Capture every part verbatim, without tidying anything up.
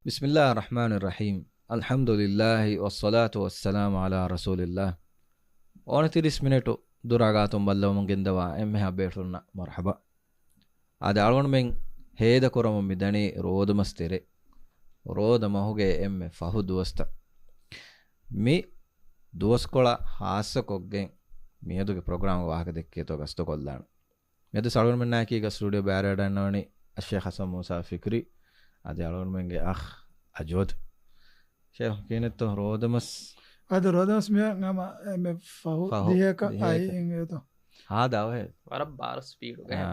ބިސްމިއްލާހި ރަޙްމާނި ރަޙީމް. އަލްޙަމްދުލިއްލާހި ވައްޞަލާތު ވައްސަލާމު ޢަލާ ރަސޫލިއްލާހް. އޯނަތިރީސް މިނެޓު ދުރާ ގާތުން ބައްލަވަމުން ގެންދަވާ އެންމެހާ ބޭފުޅުންނަށް މަރުޙަބާ. އާދެ، އަޅުގަނޑުމެން ހޭދަކުރަމުން މިދަނީ ރޯދަމަސް ތެރޭ، ރޯދަ މަހުގެ އެންމެ ފަހު ދުވަސްތައް. މި ދުވަސްކޮޅަށް ހާއްސަކޮށްގެން މިއަދުގެ ޕްރޮގްރާމްގެ ވާހަކަ ދެއްކޭތޯ ގަސްތުކޮށްލާނަން. މިއަދު އަޅުގަނޑުމެންނާއެކީގަ ސްޓޫޑިއޯ ބައިވެރިވެވަޑައިގަންނަވަނީ އައްޝޭޚް ޙަސަން މޫސާ ފިކްރީ. އަދި އަޅުގަނޑުމެންގެ އަޚް އަޖްވަދު. ޝޭޚް ކިހިނެއްތޯ ރޯދަމަސް؟ އަދި ރޯދަމަސް މިއަށް ހަމަ އެންމެ ފަހު ފަހު ދިހައަކަށް ދިހައަކަށް. އައި އިނގޭތޯ. ހާދަ އަވަހެއް. ވަރަށް ބާރު ސްޕީޑުގަ. އާ،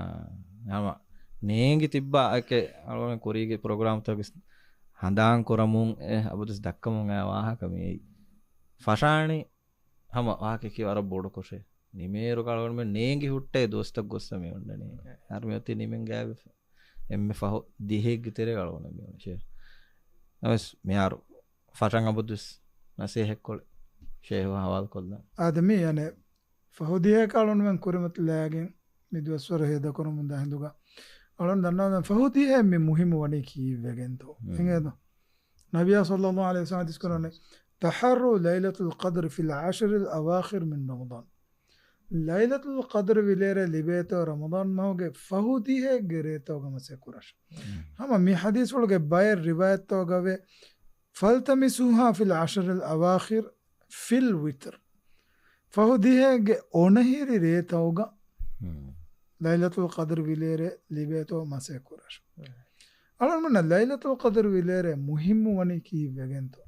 ހަމަ ނޭނގި ތިއްބާ އެކެ އަޅުގަނޑު ކުރީގެ ޕްރޮގްރާމްތަކަށް ހަނދާން ކުރަމުން އެ އަބަދުސް ދައްކަމުން އައި ވާހަކަ މިއީ. ފަށާނީ ހަމަ ވާހަކައަކީ ވަރަށް ބޮޑު ކޮށެއް. ނިމޭއިރު އަޅުގަނޑުމެން ނޭނގި ހުއްޓޭ ދުވަސްތައް ގޮއްސަ މި އޮންނަނީ. އެ. އަހަރު މިއޮތީ ނިމެން ގާތްވެފަ. އެންމެ ފަހު ދިހައެއްގެ ތެރޭގަ އަޅުގަނޑު މި އޮންނަނީ ޝޭޚް. ނަމަވެސް މިހާރު ފަށަން އަބަދުސް ނަސޭހަތްކޮޅެއް ޝޭޚް ހަވާލުކޮށްލަން. އާދެ މި އަނެއް ފަހު ދިހައަކަށް އަޅުގަނޑުމެން ކުރިމަތިލާގެން މި ދުވަސްވަރު ހޭދަކުރަމުންދާ ހިނދުގަ އަޅުގަނޑު ދަންނަވަން ފަހު ދިހައެއް މި މުހިއްމު ވަނީ ކީއްވެގެންތޯ؟ ހުން. އިނގޭތޯ؟ ނަބިއްޔާ ޞައްލައްލާހު ޢަލައިހި ވަސައްލަމަ ޙަދީޘް ކުރަނީ، "تحروا ليلة القدر في العشر الأواخر من رمضان." ލައިލަތުލް ޤަދްރު ވިލޭރޭ ލިބޭތޯ ރަމަޟާން މަހުގެ ފަހު ދިހައެއްގެ ރޭތަކުގަ މަސޭ ކުރާށެ. ހަމަ މި ޙަދީޘްފުޅުގެ ބައެއް ރިވާޔަތްތަކުގަވޭ، "فالتمسوها في العشر الأواخر في الوتر." ފަހު ދިހައެއްގެ އޮނަހިރި ރޭތަކުގަ ލައިލަތުލް ޤަދްރު ވިލޭރޭ ލިބޭތޯ މަސޭ ކުރާށެ. އަޅުގަނޑުމެންނަށް ލައިލަތުލް ޤަދްރު ވިލޭރޭ މުހިއްމު ވަނީ ކީއްވެގެންތޯ؟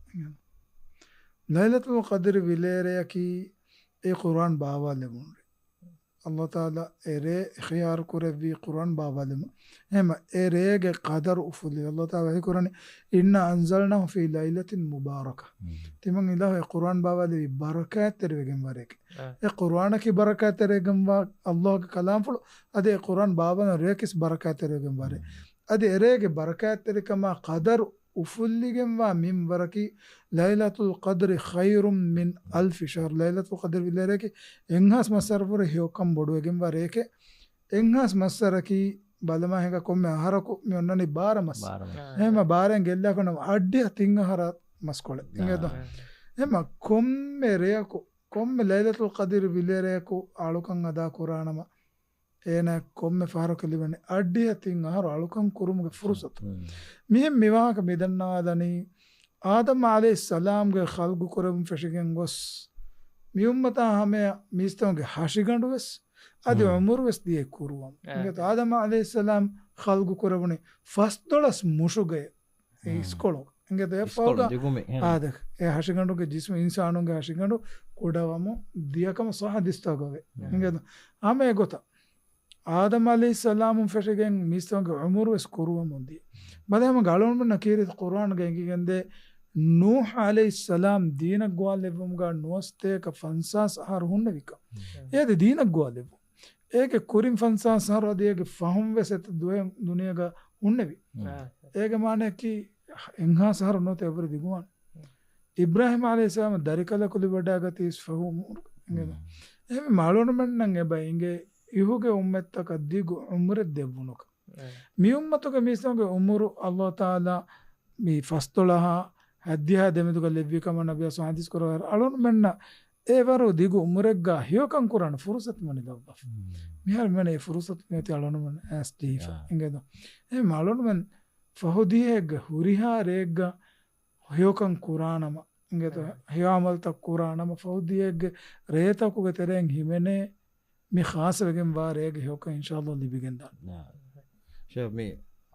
ލައިލަތުލް ޤަދްރު ވިލޭރެއަކީ އެ ޤުރްއާން ބާވާލެވުނު ރޭ. އައްލާހު ތަޢާލާ އެ ރޭ އިޚްތިޔާރު ކުރެއްވީ ޤުރްއާން ބާވާލުމަށް. އެހެންމަ އެ ރޭގެ ޤަދަރު އުފުއްލި. އައްލާހު ތަޢާލާ ވަޙީ ކުރަނީ، "إنا أنزلناه في ليلة مباركة." ތިމަން އިލާހު އެ ޤުރްއާން ބާވާލެވީ ބަރަކާތްތެރިވެގެންވާ ރޭގެ. އެ ޤުރްއާނަކީ ބަރަކާތްތެރިވެގެންވާ އައްލާހުގެ ކަލާމްފުޅު. އަދި އެ ޤުރްއާން ބާވާލުން ރެޔަކީސް ބަރަކާތްތެރިވެގެންވާ ރޭ. އަދި އެރޭގެ ބަރަކާތްތެރިކަމާ ޤަދަރު އުފުއްލިގެންވާ މިންވަރަކީ، "ليلة القدر خير من ألف شهر." ލައިލަތުލް ޤަދްރު ވިލޭރެއަކީ އެއްހާސް މައްސަރަފުރި ހެޔޮކަން ބޮޑުވެގެންވާ ރެޔެކޭ. އެއްހާސް މައްސަރަކީ ބަލަމާ ހިނގާ ކޮންމެ އަހަރަކު މި އޮންނަނީ ބާރަ މަސް. ބާރަ މަސް. އެހެންމަ ބާރައިން ގެއްލާފަ ނަމަ އައްޑިހަ ތިން އަހަރަށް މަސްކޮޅެއް. އިނގޭތޯ؟ އެހެންމަ ކޮންމެ ރެޔަކު، ކޮންމެ ލައިލަތުލް ޤަދްރު ވިލޭރެޔަކު އަޅުކަން އަދާ ކުރާނަމަ، އޭނާ ކޮންމެ ފަހަރަކު ލިބެނީ އައްޑިހަ ތިން އަހަރު އަޅުކަން ކުރުމުގެ ފުރުޞަތު. މިހެން މި ވާހަކަ މި ދަންނަވާލަނީ، އާދަމް ޢަލައިހިއްސަލާމްގެ ޚަލްޤު ކުރެވުން ފެށިގެން ގޮސް، މި އުއްމަތާ ހަމަޔަށް މީސްތަކުންގެ ހަށިގަނޑު ވެސް އަދި ޢުމުރު ވެސް ދިޔައީ ކުރުވަމުން. އެނގޭތޯ؟ އާދަމް ޢަލައިހިއްސަލާމް ޚަލްޤު ކުރެވުނީ ފަސްދޮޅަސް މުށުގައި އިސްކޮޅު. އެނގޭތޯ؟ އެއަށްފަހުގަ އާދެ، އެ ހަށިގަނޑުގެ ޖިސްމު އިންސާނުންގެ ހަށިގަނޑު ކުޑަވަމުން ދިޔަކަމަށް ޞައްޙަ ޙަދީޘްތަކުގަވޭ. އެނގޭތޯ؟ ހަމަ އެގޮތަށް އާދަމް ޢަލައިހިއްސަލާމުން ފެށިގެން މީސްތަކުންގެ ޢުމުރު ވެސް ކުރުވަމުން ދިޔަ. ބަލަ ހަމަ އަޅުގަނޑުމެންނަށް ކީރިތި ޤުރްއާންގައި އެނގިގެންދޭ، ނޫޙް ޢަލައިހިއްސަލާމް ދީނަށް ގޮވާލެއްވުމުގަ ނުވަސަތޭކަ ފަންސާސް އަހަރު ހުންނެވިކަން. އޭދެ ދީނަށް ގޮވާލެއްވުން. އޭގެ ކުރިން ފަންސާސް އަހަރު އަދި އޭގެ ފަހުން ވެސް އެތައް ދުވަހެއް ދުނިޔޭގަ ހުންނެވި. އޭގެ މާނައަކީ އެއްހާސް އަހަރު ނުވަތަ އެއްވަރު ދިގުވާނެ. އިބްރާހީމް ޢަލައިހިއްސަލާމް ދަރިކަލަކު ލިބިވަޑައިގަތީސް ފަހު އުމުރުގަ. އެހެންވީމަ އަޅުގަނޑުމެންނަށް އެބަ އިނގޭ އިހުގެ އުއްމަތްތަކަށް ދިގު ޢުމުރެއް ދެއްވުނުކަން. މި އުއްމަތުގެ މީސްތަކުންގެ އުމުރު އައްލާހު ތަޢާލާ މި ފަސްދޮޅަހާ ހައްދިހާ ދެމެދުގަ ލެއްވި ކަމަށް ނަބިއްޔާ ޙަދީޘް ކުރައްވާ އަޅުގަނޑުމެންނަށް އެވަރު ދިގު އުމުރެއްގަ ހެޔޮކަން ކުރާނެ ފުރުޞަތު މި ލިބިފަ. މިހާރު މި އެ ފުރުޞަތު މިއޮތީ އަޅުގަނޑުމެން އައިސް ދީފަ. އެނގޭތޯ؟ އެހެން އަޅުގަނޑުމެން ފަހު ދިހައެއްގެ ހުރިހާ ރެއެއްގަ ހެޔޮކަން ކުރާނަމަ، އިނގޭތޯ؟ ހެޔޮ ޢަމަލުތައް ކުރާނަމަ، ފަހު ދިހައެއްގެ ރޭތަކުގެ ތެރެއިން ހިމެނޭ މި ޚާއްޞަވެގެންވާ ރޭގެ ހެޔޮކަން އިންޝާﷲ ލިބިގެންދާނެ. ޝޭޚް މި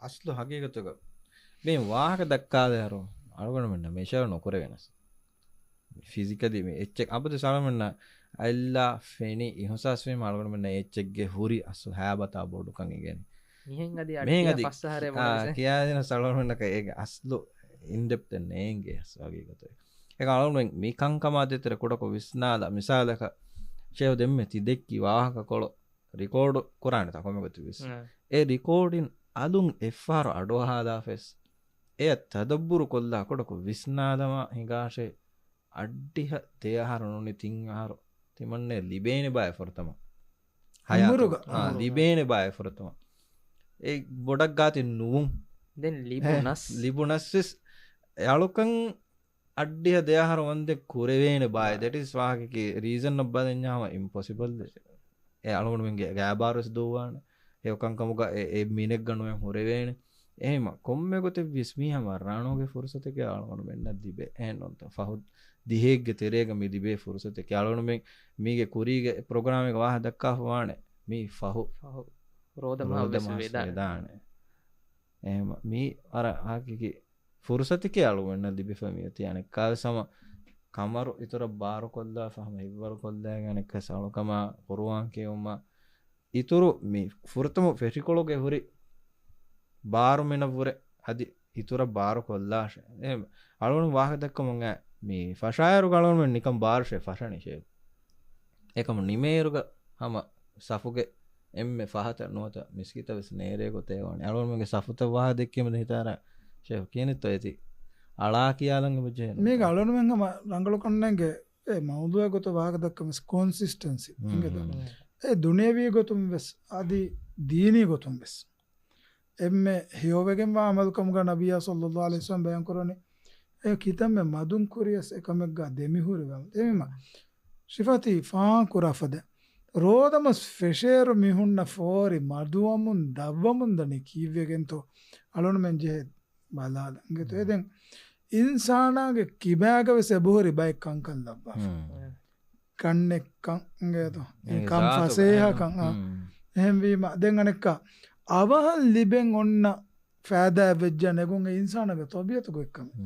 އަސްލު ހަގީގަތުގަ މި ވާހަކަ ދައްކާލެއަރު އަޅުގަނޑުމެންނަށް މެޝަރު ނުކުރެވޭނަސް. ފިޒިކަލީ މި އެއްޗެއް އަބަދު އަޅުގަނޑުމެންނަށް އަތްލާ ފެނި އިހުސާސްވީމަ އަޅުގަނޑުމެންނަށް އެއްޗެއްގެ ހުރި އަސްލު ހައިބަތާ ބޮޑުކަން އިނގޭނެ. މިހެން އަދި މިހެން އަދި ފަސް އަހަރެއް އާ، ވަނީސެ. ކިޔާދިނަސް އަޅުގަނޑުމެންނަކަށް އޭގެ އަސްލު އިންޑެޕްތެއް ނޭނގޭ ހަގީގަތުގަ. އޭގަ އަޅުގަނޑުމެން މި ކަންކަމާ ދޭތެރޭ ކުޑަކޮށް ވިސްނާލަ މިސާލަކަށް ޝޭޚް ދެންމެ ތި ދެއްކި ވާހަކަކޮޅު ރިކޯޑު ކުރާނެތާ ކޮންމެ ގޮތެއްވެސް. އެ ރިކޯޑިން އަލުން އެއްފަހަރު އަޑުއަހާލާފަސް އެއަށް ތަދައްބުރު ކޮށްލާ ކުޑަކޮށް ވިސްނާލަމާ ހިނގާށޭ، އައްޑިހަ ދެ އަހަރު ނޫނީ ތިން އަހަރު ތިމަންނެ ލިބޭނެ ބާއެއް ފުރަތަމަ. ހަޔާތު. އުމުރުގަ. އާ، އުމުރުގަ. ލިބޭނެ ބާއެއް ފުރަތަމަ. އެ ބޮޑަށް ގާތި ނުވުން. ދެން ލިބުނަސް. ލިބުނަސްވެސް އެ އަޅުކަން އައްޑިހަ ދެއަހަރު ވަންދެން ކުރެވޭނެ ބާއި. ދެޓް އިޒް ވާހަކަކީ ރީޒަން އަށް ބަލަންޏާ ހަމަ އިމްޕޮސިބަލް. އެ އަޅުގަނޑުމެންގެ ގާބާރުވެސް ދުއްވާނެ. ހެޔޮކަންކަމުގަ އެ، އެ މީނެއްގަ ނުވެ ހުރެވޭނެ. އެހެމަ ކޮންމެ ގޮތެއްވިޔަސް މީހާ މަށް ރާނުގެ ފުރުސަތެކޭ އަޅުގަނޑުމެންނަށް ލިބޭ. އެހެންނޫންތަ؟ ފަހު ދިހައެއްގެ ތެރޭގަ މި ލިބޭ ފުރުސަތެކޭ. އަޅުގަނޑުމެން މީގެ ކުރީގެ ޕްރޮގްރާމެއްގަ ވާހަ ދައްކާފަ ވާނެ. މީ ފަހު ފަހު ރޯދަ މާ ރޯދަ ވެސް މާސް ވެދާނެ. ވެދާނެ. އެހެމަ މީ ވަރަށް ހަގީގީ ފުރުސަތެކޭ އަޅުގަނޑަށް ލިބިފަ މިއޮތީ. އަނެއްކާވެސް ހަމަ ކަމަރު އިތުރަށް ބާރުކޮށްލާފަ ހަމަ ހިއްވަރުކޮށްލާގެން އަނެއްކާވެސް އަޅުކަމާ ޤުރުއާން ކިޔެވުމާ އިތުރު މި ފުރަތަމަ ފެށިކޮޅުގެ ހުރި ބާރު މިނަށްވުރެ އަދި އިތުރަށް ބާރުކޮށްލާށޭ. އެ އަޅުގަނޑު ވާހަކަ ދައްކަމުން އައި މި ފަށާއިރުގަ އަޅުގަނޑުމެން ނިކަން ބާރުށޭ ފަށަނީ ޝޭޚް. އެކަމު ނިމޭއިރުގަ ހަމަ ސަފުގެ އެންމެ ފަހަތަށް ނުވަތަ މިސްކިތަށް ވެސް ނޭރޭ ގޮތޭ ވާނެ. އަޅުގަނޑުމެންގެ ސަފުތައް ވާހަ ދެއްކީމަ ހިތާރަ ޝޭޚް ކިޔަނިތޯ އޭތި އަޅާ ކިޔާލަން އެބަޖެހޭ ނުތަ؟ މީގަ އަޅުގަނޑުމެން ހަމަ ރަނގަޅު ކަންނޭނގެ އެ މައުޟޫއެއް ގޮތަށް ވާހަކަ ދައްކަމަސް ކޮންސިސްޓެންސި ހުން، އިނގޭތޯ؟ ހުން. އެ ދުނިޔަވީ ގޮތުން ވެސް އަދި ދީނީ ގޮތުން ވެސް އެންމެ ހެޔޮވެގެންވާ ޢަމަލުކަމުގަ ނަބިއްޔާ ޞައްލައްލާހު ޢަލައިހި ވަސައްލަމަ ބަޔާންކުރަނީ، އެ ކިތަންމެ މަދުން ކުރިޔަސް އެކަމެއްގަ ދެމިހުރި ވަމުން. އެހެންވީމަ، ޝިފާތީ ފާހަގަކުރާ ފަދަ ރޯދަމަސް ފެށޭއިރު މި ހުންނަ ފޯރި މަދުވަމުން ދަށްވަމުން ދަނީ ކީއްވެގެންތޯ؟ އަޅުގަނޑުމެން ޖެހޭ ބަލާލަން. އިނގޭތޯ؟ އެ ދެން އިންސާނާގެ ކިބާގަ ވެސް އެބަހުރި ބައެއް ކަންކަން ލައްވާފަ. ކަންނެއްކަން އިނގޭތޯ؟ އެ ކަން ޒާތުގަ ފަސޭހަކަން، އާ. ހުން. އެހެންވީމަ، ދެން އަނެއްކާ، އަވަހަށް ލިބެން އޮންނަ ފައިދާއެއް ވެއްޖެ ނެގުން އެ އިންސާނާގެ ޠަބީޢަތުގެ އެއްކަމެއް.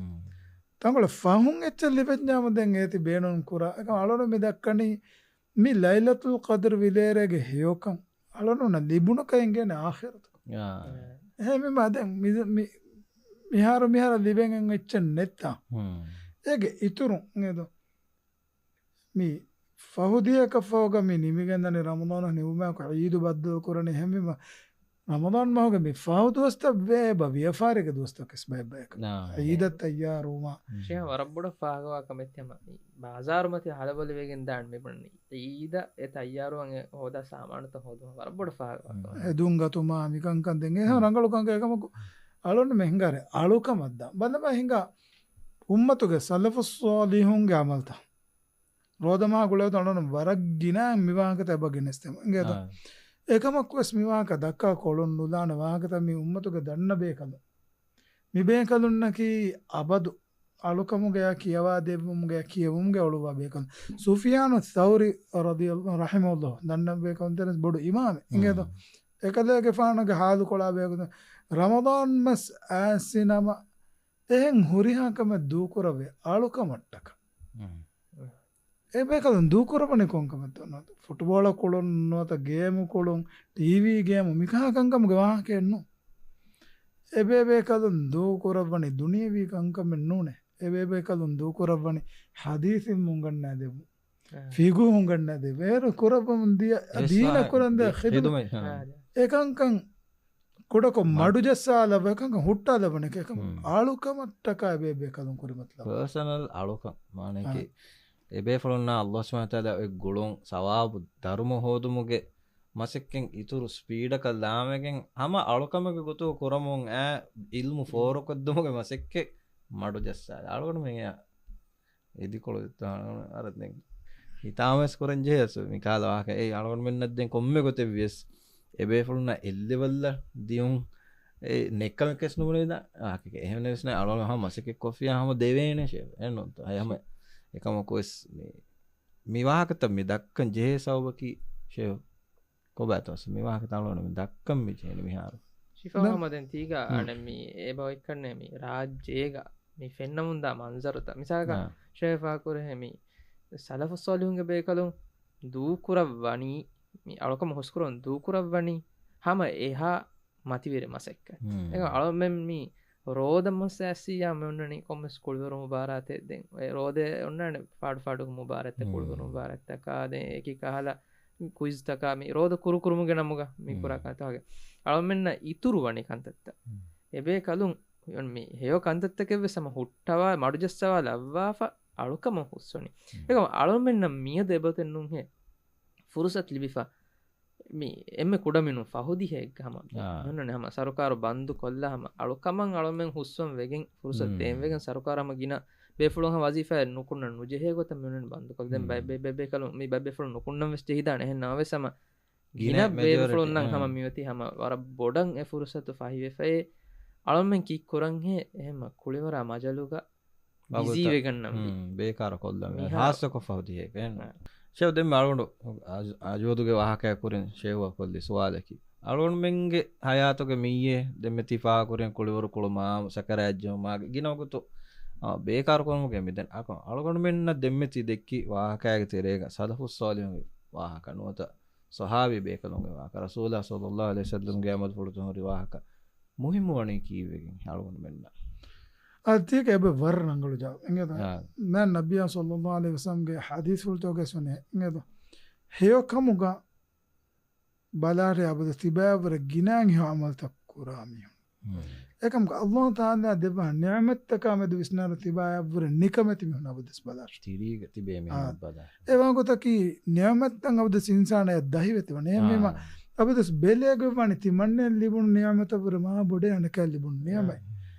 ތަންކޮޅެއް ފަހުން އެއްޗެއް ލިބެންޏާމު ދެން އޭތި ބޭނުން ކުރާ. އެކަމް އަޅުނު މި ދައްކަނީ މި ލައިލަތުލް ޤަދްރު ވިލޭރޭގެ ހެޔޮކަން އަޅުނުނަށް ލިބުނަކަށް އެނގޭނެ އާޚިރަތު. އެހެންވީމަ ދެން މި، މި، މިހާރު މިހާރު ލިބެން އެއްޗެއް ނެއްތާ. އޭގެ އިތުރުން އެދޯ. މި ފަހު ދިޔަކަށް ފަހުގަ މި ނިމިގެންދަނީ ރަމަޟާނަށް ނިމުމާއެކު ޢީދު ބައްދަލު ކުރަނީ. އެހެންވީމަ، ރަމަޟާން މަހުގެ މި ފަހު ދުވަސްތައް ވޭ އެބަ ވިޔަފާރިގެ ދުވަސްތަކެސް ބައެއް ބަޔަކަށް. އާ، އީދަށް ތައްޔާރުވުމަށް. ޝޭހް ވަރަށް ބޮޑަށް ފާހަގަވާ ކަމެއް ތިމަ މި ބާޒާރު މަތި ހަލަބޮލިވެގެން ދާން މިބުނަނީ. އީދަށް އެ ތައްޔާރުވާން އެ ހޯދާ ސާމާނުތައް ހޯދުމަށް ވަރަށް ބޮޑަށް ފާހަގަވާ ކަމެއް. އެދުން ގަތުމާ މިކަންކަން ދެން އެހާ ރަނގަޅު ކަންކަން އެކަމަކު އަޅުން މެ ހިނގާރެ އަޅުކަމަށް ދާ. ބަލަބާ ހިނގާ އުއްމަތުގެ ސަލަފުއް ޞާލިޙުންގެ އަމަލްތައް. ރޯދަމާ ގުޅޭ ތަނަނު ވަރަށް ގިނަ މި ވާހަކަތައް އެބަ ގެނެސްދެމު. އިނގޭތޯ؟ އާ. އެކަމަކުވެސް މި ވާހަކަ ދައްކާ ކޮޅުން ނުލާނެ ވާހަކަތައް މި އުއްމަތުގެ ދަންނަ ބޭކަލުން. މި ބޭކަލުންނަކީ އަބަދު އަޅުކަމުގަޔާ ކިޔަވާ ދެއްވުމުގަޔާ ކިޔެވުމުގަ އޮޅުވާ ބޭކަލުން. ސުފިޔާނު ސައުރީ ރަޟިޔަ، ރަޙިމަހުﷲ، ދަންނަ ބޭކަލުން ތެރެސް ބޮޑު އިމާމެއް. އިނގޭތޯ؟ އެކަލޭގެފާނުގެ ހާލު ކޮޅާ ބޭކަލުން ރަމަޟާން މަސް އައިސް ނަމަ އެހެން ހުރިހާ ކަމެއް ދޫކުރައްވި އަޅުކަމަށްޓަކަ. އެ ބޭކަލުން ދޫކުރައްވަނީ ކޮންކަމެއްތޯ؟ ނުވަތަ ފުޓްބޯޅަ ކުޅުން، ނުވަތަ ގޭމު ކުޅުން، ޓީވީ ގޭމު، މިކަހަ ކަންކަމުގެ ވާހަކައެއް ނޫން. އެބޭބޭކަލުން ދޫކުރައްވަނީ ދުނިޔެވީ ކަންކަމެއް ނޫނޭ. އެބޭބޭކަލުން ދޫކުރައްވަނީ ޙަދީޘިން އުނގަންނާދެއްވުން. ފިޤުހު ހުންގަންނާދޭ. ވޭރު ކުރައްވަމުން ދިޔަ، ދީނަށް ކުރަންދޭ ޚިދުމަތް. އެކަންކަން ކުޑަކޮށް މަޑުޖައްސާލައްވާ، އެކަންކަން ހުއްޓާލައްވަން އެކަން އަޅުކަމަށްޓަކާ އެބޭބޭކަލުން ކުރިމަތިލައްވާ. ޕާސަނަލް އަޅުކަން. މާނައަކީ، އެބޭފުޅުންނާ ﷲ ސުބްޙާނަހޫ ވަތަޢާލާ އޮތް ގުޅުން ސަވާބު ދަރުމަ ހޯދުމުގެ މަސައްކަތް އިތުރު ސްޕީޑަކަށް ލާމެގެން ހަމަ އަޅުކަމެއްގެ ގޮތުގަ ކުރަމުން އާ އިލްމު ފޯރުކޮށްދުމުގެ މަސައްކަތް މަޑުޖައްސާލަ. އަޅުގަނޑުމެން އިދިކޮޅު އަރަ ދެން ހިތާމަވެސް ކުރަން ޖެހޭ މިކަހަލަ ވާހަކަ. އެއީ އަޅުގަނޑުމެންނަށް ދެން ކޮންމެ ގޮތެއްވިޔަސް އެބޭފުޅުންނަށް އެއްލެވެލްއަށް ދިޔުން އެ ނެއްކަމެއްވެސް ނުބުނެވިދާ ވާހަކަ. އެހެންވެސް ނެ އަޅުގަނޑު ހަމަ މަސައްކަތް ކޮށްފިޔާ ހަމަ ދެވޭނެ ޝޭ. އެހެންނޫންތޯ؟ ހަމަ އެކަމަކުވެސް މި، މި ވާހަކަތައް މި ދައްކަން ޖެހޭ ސަބަބަކީ ޝޭ ކޮބާތޯ މި ވާހަކަ ތަޅުވަން މި ދައްކަން މި ޖެހެނީ މިހާރު. ޝިފާ ދަ- މުހައްމަދަން ތީގަ އަނެއް މި އެބަ އޮތްކަންނޭ މި ރާއްޖޭގަ މި ފެންނަމުންދާ މަންޒަރުތައް. މިސާލަކަށް އާ. ޝައިފާ ކުރެހެ މި ސަލަފު ސޯލިހުންގެ ބޭކަލުން ދޫކުރައްވަނީ، މި އަޅުކަމަށް ހުސްކުރަން ދޫކުރައްވަނީ ހަމަ އެހާ މަތިވެރި މަސައްކަތް. އެކަމް އަޅަމެން މި ރޯދަ މަސް އައިސްއިއްޔާ މި އޮންނަނީ ކޮންމެސް ކުޅިވަރު މުބާރާތެއް ދެން. އެ ރޯދަ އޮންނާނެ ފާޑު ފާޑުގެ މުބާރާތްތައް، ކުޅިވަރު މުބާރާތްތަކާ ދެން އެކި ކަހަލަ ކުއިޒްތަކާ މި ރޯދަ ކުރުކުރުމުގެ ނަމުގަ މި ކުރާ ކަންތައް ވަގެ. އަޅަމެންނަށް އިތުރު ވަނީ ކަންތައްތައް. އެބޭކަލުން މި ހެޔޮ ކަންތައްތަކެއްވެސް ހަމަ ހުއްޓަވާ މަޑުޖައްސަވާ ލައްވާފަ އަޅުކަމަށް ހުސްވަނީ. އެކަމް އަޅަމެންނަށް މިއަދު އެބަތެއް ނޫންހޭ ފުރުސަތު ލިބިފަ. މި އެންމެ ކުޑަމިނުން ފަހު ދިހައެއްގަ ހަމަ އާ. މި ހުންނަނީ ހަމަ ސަރުކާރު ބަންދު ކޮށްލާ ހަމަ އަޅުކަމަށް އަޅުމެން ހުސްވަން ވެގެން ފުރުސަތު މް. ދޭން ވެގެން ސަރުކާރު ހަމަ ގިނަ ބޭފުޅުން ހަމަ ވަޒީފާއެއް ނުކުންނަން ނުޖެހޭ ގޮތަށް މި ހުންނަނީ ބަންދު ކޮށްލަން. މް. ބައެއް ބޭ-، ބޭ-، ބޭކަލުން މި ބައެއް ބޭފުޅުން ނުކުންނަން ވެސް ޖެހިދާނެ. އެހެން ނަމަވެސް ހަމަ ގިނަ ގިނަ ބޭފުޅުންނަށް އާ. ހަމަ މިއޮތީ ހަމަ ވަރަށް ބޮޑަށް އެ ފުރުސަތު ފަހިވެފައޭ. އަޅުމެން ކީއްކުރަންހޭ އެހެން ކުޅިވަރާ މަޖަލުގަ ވަގުތަށް. ބިޒީ ވެގަންނަން ވީ. ހުން، ބޭކާރު ކޮށްލަން ވީ. މިހާ ހާއްސަކޮށް ފަހު ދިހައެއް. އެހެން. އާ. ޝޭހް ދެން މި އަޅުގަނޑު އަޖް-، އަޖްވަދުގެ ވާހަކައާ ކުރިން ޝޭހުއަށް ކޮށްލި ސުވާލަކީ، އަޅުގަނޑުމެންގެ ހަޔާތުގެ މިއްޔޭ ދެންމެ ތި ފާހަގަކުރިން ކުޅިވަރު ކުޅު މާ ސަކަރާތްޖެހުމާ ގިނަ ވަގުތު، އާ، ބޭކާރުކަމުގެ މިދަނީ. އަކަ-، އަޅުގަނޑުމެންނަށް ދެންމެ ތި ދެއްކި ވާހަކައިގެ ތެރޭގަ ސަލަފުއް ޞާލިޙުންގެ ވާހަކަ ނުވަތަ ޞަޙާބީ ބޭކަލުންގެ ވާހަކަ، ރަސޫލާ ޞައްލައްލާހު ޢަލައިހި ވަސައްލަމްގެ ޢަމަލުފުޅުތައް ހުރި ވާހަކަ މުހިއްމު ވަނީ ކީއްވެގެން އަޅުގަނޑުމެންނަށް؟ އަދި ތީކަ އެބަ ވަރަށް ރަނގަޅު ޖަވާބެއް. އިނގޭތޯ؟ އާ. ނަ-، ނަބިއްޔާ ޞައްލައްލާހު ޢަލައިހި ވަސައްލަމްގެ ޙަދީޘްފުޅުތަކުގައި ވަނީ، އިނގޭތޯ؟ ހެޔޮކަމުގަ ބަލާށޭ އަބަދު ތިބާއަށްވުރެ ގިނައިން ހެޔޮ ޢަމަލުތައް ކުރާ މީހުން. މް. އެކަމަކު ﷲ ތަޢާލާ ދެއްވާ ނިޢުމަތްތަކާ މެދު ވިސްނާރު ތިބާއަށްވުރެ ނިކަމެތި މީހުން އަބަދުވެސް ބަލާށޭ. ތިރީގަ ތިބޭ މީހުން އާ. ބަލާށޭ. އެ ވާގޮތަކީ ނިޢުމަތްތައް އަބަދުވެސް އިންސާނާއަށް ދަހިވެތިވަނީ. އެހެންވީމަ އާ. އަބަދުވެސް ބެލޭގޮތް ވާނީ ތިމަންނައަށް ލިބުނު ނިޢުމަތަށްވުރެ މާ ބޮޑޭ އަނެކައަށް ލިބުނު ނިޢުމަތް. އާ.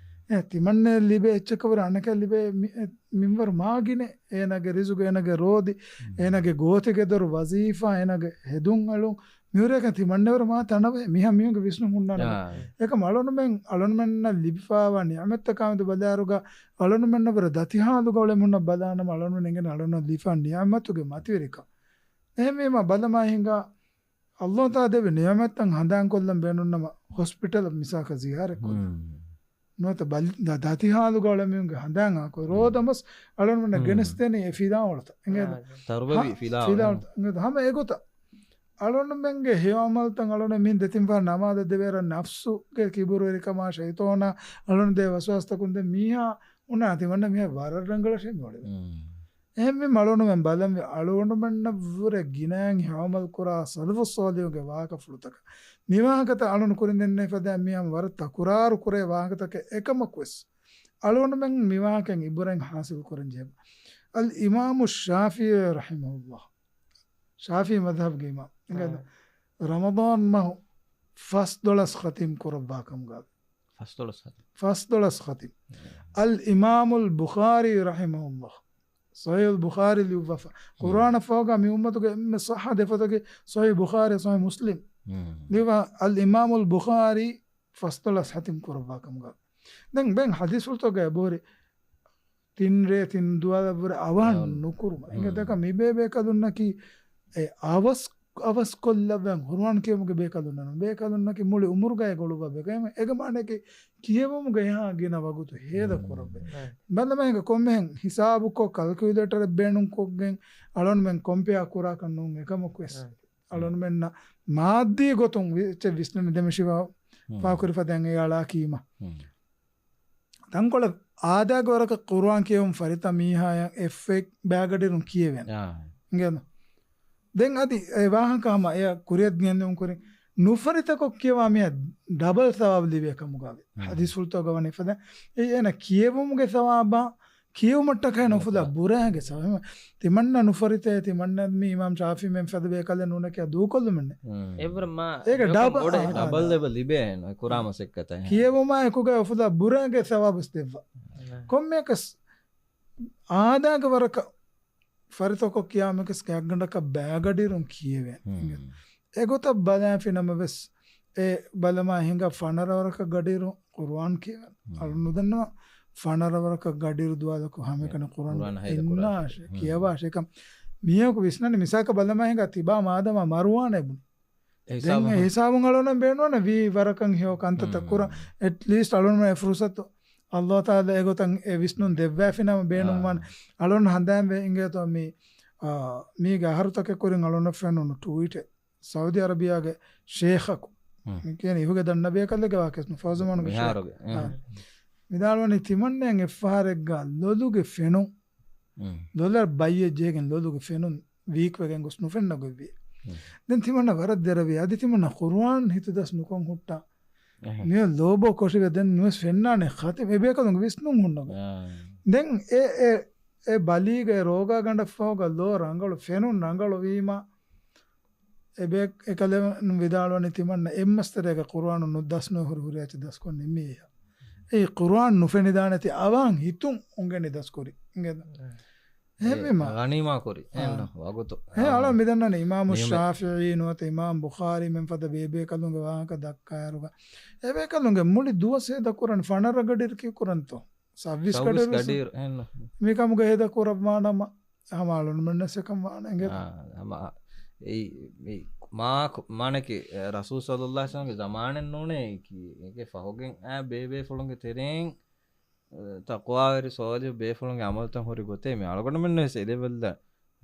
އެ ތިމަންނައަށް ލިބޭ އެއްޗަކަށްވުރެ އަނެކައަށް ލިބޭ މި-، އެ މިންވަރު މާ ގިނަ އޭނާގެ ރިޒުގު، އޭނާގެ ރޯދި، މް. އޭނާގެ ގޯތިގެދޮރު، ވަޒީފާ، އޭނާގެ ހެދުން އެޅުން، މިހުރޭކަން ތިމަންނަވަރު މާ ތަނަވަ މިހާ މީހުންގެ ވިސްނުން ހުންނާނެ. އާ. އެކަމް އަޅުނުމެން، އަޅުނުމެންނަށް ލިބިފާވާ ނިޢުމަތްތަކާމެދު ބަލާއިރުގަ އަޅުނުމެންނަށްވުރެ ދަތިހާލުގަ އުޅެމުންނަށް ބަލާނަމަ އަޅުނުމެން އެނގޭނެ އަޅުނުމެންނަށް ލިބިފާ ނިޢުމަތުގެ މަތިވެރިކަން. އެހެންވީމަ ބަލަމާ ހިނގާ ﷲ ތަޢާލާ ދެއްވި ނިޢުމަތްތައް ހަނދާންކޮށްލަން ބޭނުންނަމަ ހޮސްޕިޓަލަށް މިސާލަކަށް ޒިޔާރަތްކޮށްލަން. މް. ނުވަތަ ބަލި-، ދަ-، ދަތިހާލުގަ އުޅެމީހުންގެ ހަނދާން އާކޮށް ރޯދަމަސް އަޅުންމެންނަށް މް. ގެނެސްދޭނީ އެ ފިލާވަޅުތައް. އިނގޭތޯ؟ އާ. ތަރުބަވި ހަ-، ފިލާވަޅު. ފިލާވަޅުތައް. އިނގޭތޯ؟ ހަމަ އެގޮތަށް އަޅުންމެންގެ ހެޔޮ ޢަމަލުތައް އަޅުން މިހިން ދެތިން ފަހަރު ނަމާދަށް ދެވޭއިރަށް ނަފްސުގެ ކިބުރުވެރިކަމާ ޝައިޠާނާ އަޅުން ދޭ ވަސްވާސްތަކުން ދެން މީހާ އުނާ ތިމަންނަ މީހާ ވަރަށް ރަނގަޅަށޭ މިއުޅެވޭ. މް. އެހެންވީމަ އަޅުނުމެން ބަލަންވީ އަޅުގަނޑުމެންނަށްވުރެ ގިނައިން ހެޔޮ ޢަމަލު ކުރާ ސަލަފުއް ޞާލިޙުގެ ވާހަކަފުޅުތަކަށް. މި ވާހަކަތައް އަޅުން ކުރިން ދެންނެވި ފަދައިން މިހާ ވަރަށް ތަކުރާރު ކުރޭ ވާހަކަތަކެއް އެކަމަކުވެސް، އަޅުގަނޑުމެން މި ވާހަކައިން އިބުރަތް ޙާޞިލް ކުރަން ޖެހޭ. އަލް އިމާމު ޝާފިޢީ ރަޙިމަހުﷲ، ޝާފިޢީ މަޛްހަބުގެ އިމާމް، އިނގޭތޯ؟ އާ. ރަމަޟާން މަހު ފަސްދޮޅަސް ޚަތިމް ކުރައްވާ ކަމުގަ. ފަސްދޮޅަސް ޚަތިމް. ފަސްދޮޅަސް ޚަތިމް. އަލް އިމާމުލް ބުޚާރީ ރަޙިމަހުﷲ، ޞަޙީޙުލް ބުޚާރީ ލިޔުއްވާފަ. މް. ޤުރުއާނަށް ފަހުގަ މި އުއްމަތުގެ އެންމެ ޞައްޙަ ދެ ފޮތަކީ ޞަޙީޙު ބުޚާރީ، ޞަޙީޙު މުސްލިމް. މް. ލިޔުއްވާ އަލް އިމާމުލް ބުޚާރީ ފަސްދޮޅަސް ޚަތިމް ކުރައްވާ ކަމުގަ. ދެން ބެން ޙަދީޘްފުޅުތަކުގައި އެބަހުރި ތިން ރޭ ތިން ދުވަހަށްވުރެ އަވަހަށް އަވަހަށް. ނުކުރުމަށް. މް. އިނގޭތޯ؟ މި ބޭބޭކަލުންނަކީ އެ އަވަސް، އަވަސްކޮށްލައްވަން ޤުރުއާން ކިޔެވުމުގެ ބޭކަލުންނަށް ނޫން. ބޭކަލުންނަކީ މުޅި އުމުރުގައި ގުޅުއްވާ ބޭކަލުން. އޭގެ މާނައަކީ ކިޔެވުމުގަ އެހާ ގިނަ ވަގުތު ހޭދަ މް. ކުރައްވޭ. ރައިޓް. ބަލަމާ ހިނގާ ކޮންމެހެން ހިސާބުކޮށް ކަލްކިއުލޭޓަރެއް ބޭނުންކޮށްގެން އަޅުންމެން ކޮމްޕެއަރ ކުރާކަށް ނޫން. އެކަމަކުވެސް ރައިޓް. އަޅުންމެންނަށް މާއްދީ ގޮތުން ވި-، އެއްޗެއް ވިސްނަން ދެމިށިވާ މް. ފާކުރި ފަދައިން އެ އަޅާ ކީމަ. މް. ތަންކޮޅެއް އާދައިގެ ވަރަކަށް ޤުރުއާން ކިޔެވުން ފަރިތަ މީހާޔަށް އެއްފައެއް ބައިގަޑިއިރުން ކިޔެވޭނެ. އާ. އިނގޭތޯ؟ ދެން އަދި އެ ވާހަކަ ހަމަ އެ ކުރިއަށް ގެންދިއުން ކުރިން ނުފަރިތަކޮށް ކިޔަވާ މީހާ ޑަބަލް ސަވާބު ލިބޭ ކަމުގައި. މް. ޙަދީޘްފުޅުތަކުގަ ވަނީ ފަދަ. އެ އޭނަ ކިޔެވުމުގެ ސަވާބާ ކިޔެވުމަށްޓަކައި ނުފުލާ ނުފުލާ. ބުރާގެ ސަވާބު. ތިމަންނަ ނުފަރިތައޭ، ތިމަންނަ މި އިމާމް ޝާފިޢީ މެން ފަދަ ބޭކަލެއް ނޫނެކޭ ދޫކޮށްލުމެއް ނެތް. މް. އެވަރަށް މާ އޭގެ އެވަރަށް ޑަބަ-، ބޮޑެއް. އާ، ޑަބަލް އާ. ލެވެލް ލިބޭ ކުރާ މަސައްކަތަށް. ކިޔެވުމާ އެކުގަ އުފުލާ ބުރާގެ ސަވާބުސް ދެއްވާ. އާ. ކޮންމެއަކަސް އާދައިގެ ވަރަކަށް ފަރިތަކޮށް ކިޔާމެކަސް ގާތްގަނޑަކަށް ބައިގަޑިއިރުން ކިޔެވޭނެ. މް. އެގޮތަށް ބަލާފި ނަމަވެސް، އެ ބަލަމާ ހިނގާ ފަނަރަ ވަރަކަށް ގަޑިއިރު ޤުރުއާން ކިޔެވޭނެ. މް. އަޅުން ނުދަންނަވާ ފަނަރަ ވަރަކަށް ގަޑިއިރު ދުވާލަކު ހަމައެކަނި މް. ޤުރުއާން ޤުރުއާން ހައިރު ކުރާ. އިންނާށޭ، މް. ކިޔަވާށޭ. އެކަމް މީހަކު ވިސްނަނީ މިސާލަކަށް ބަލަމާ ހިނގާ ތިބާ މާދަމާ މަރުވާނެ ބުނި. އެ ދެން ހިސާބުން އެ ހިސާބުން އަޅުން ބޭނުންވަނީ ވީ ވަރަކަށް ހެޔޮ ކަންތައްތައް މް. ކުރަން. އެޓްލީސްޓް އަޅުންމެން އެ ފުރުސަތު ﷲ ތަޢާލާ އެގޮތަށް އެ ވިސްނުން ދެއްވައިފިނަމަ ބޭނުންވާނެ. އާ. އަޅުން ހަނދާންވެ އިނގޭތޯ މި، އާ، މީގެ އަހަރުތަކެއް ކުރިން އަޅުންނަށް ފެނުނު ޓުވީޓެއް. ސައުދީ އަރަބިޔާގެ ޝޭޚަކު. މް. މި ކިޔަނީ އިހުގެ ދަންނަ ބޭކަލެއްގެ ވާހަކަ ނުފަހުޒަމާނުގެ ޝޭޚް. މިހާރުގެ. އާ. އެ. މިދާޅުވަނީ ތިމަންނައަށް އެއްފަހަރެއްގަ ލޮލުގެ ފެނުން. މް. ލޮލަށް ބައްޔެއް ޖެހިގެން ލޮލުގެ ފެނުން ވީކްވެގެން ގޮސް ނުފެންނަ ގޮތްވި. މް. ދެން ތިމަންނަ ވަރަށް ދެރަވި. އަދި ތިމަންނަ ޤުރުއާން ހިތުދަސް ނުކޮށް ހުއްޓާ. އެހެން. މިއޮތް ލޯބޯ ކޮށިގެ ދެން ނުވެސް ފެންނާނެ ޚަތިމް އެ ބޭކަލުންގެ ވިސްނުން ހުންނަ ގޮތް. އާ. ދެން އެ، އެ، އެ ބަލީގެ ރޯގާގަނޑަށްފަހުގަ ލޯ ރަނގަޅު، ފެނުން ރަނގަޅު ވީމަ، އެބޭ އެކަލޭ ވިދާޅުވަނީ ތިމަންނަ އެއްމަސްތެރޭގަ ޤުރުއާނު ނު-، ދަސްނުވެ ހުރި ހުރިހާ އެއްޗެއް ދަސްކޮށް ނިންމި އެއް. އެއީ ޤުރުއާން ނުފެނިދާނެތީ އަވަހަށް ހިތުން އުނގެނި ދަސްކުރި. އިނގޭތަ؟ އެ، އެހެންވީމަ. ޣަނީމާ ކުރި. އާ. އެހެން ވަގުތު. އެ އަޅަ މިދަންނަނީ އިމާމު ނިޔަމެ. ޝާފިޢީ ނުވަތަ އިމާމް ބުޚާރީ މެން ފަދަ ބޭބޭކަލުންގެ ވާހަކަ ދައްކާއިރުގަ. އެބޭކަލުންގެ މުޅި ދުވަސް ހޭދަ ކުރަން ފަނަރަ ގަޑިއިރު ކީ ކުރަންތޯ؟ ސައްވީސް ސައްވީސް ގަޑިއިރު ވެސް ގަޑިއިރު. އެހެން. މިކަމުގަ ހޭދަ ކުރައްވާނަމަ. ހަމަ އަޅުންމެންނަށް އެކަން ވާނެ އިނގޭތަ؟ އާ، ހަމަ އެއީ، މި މާ، މާނަކީ، އެ، ރަސޫލު ޞައްލައްލާހު ޢަލައިހި ވަސައްލަމްގެ ޒަމާނެއް ނޫނޭ އެކީ. އޭގެ ފަހުގެން އާ ބޭބޭފުޅުންގެ ތެރެއިން، އެ، ތަޤްވާވެރި ޞާލިޙު ބޭފުޅުންގެ ޢަމަލުތައް ހުރި ގޮތޭ މި އަޅުގަނޑުމެންނަށް ވެސް އެ ލެވެލްއަށް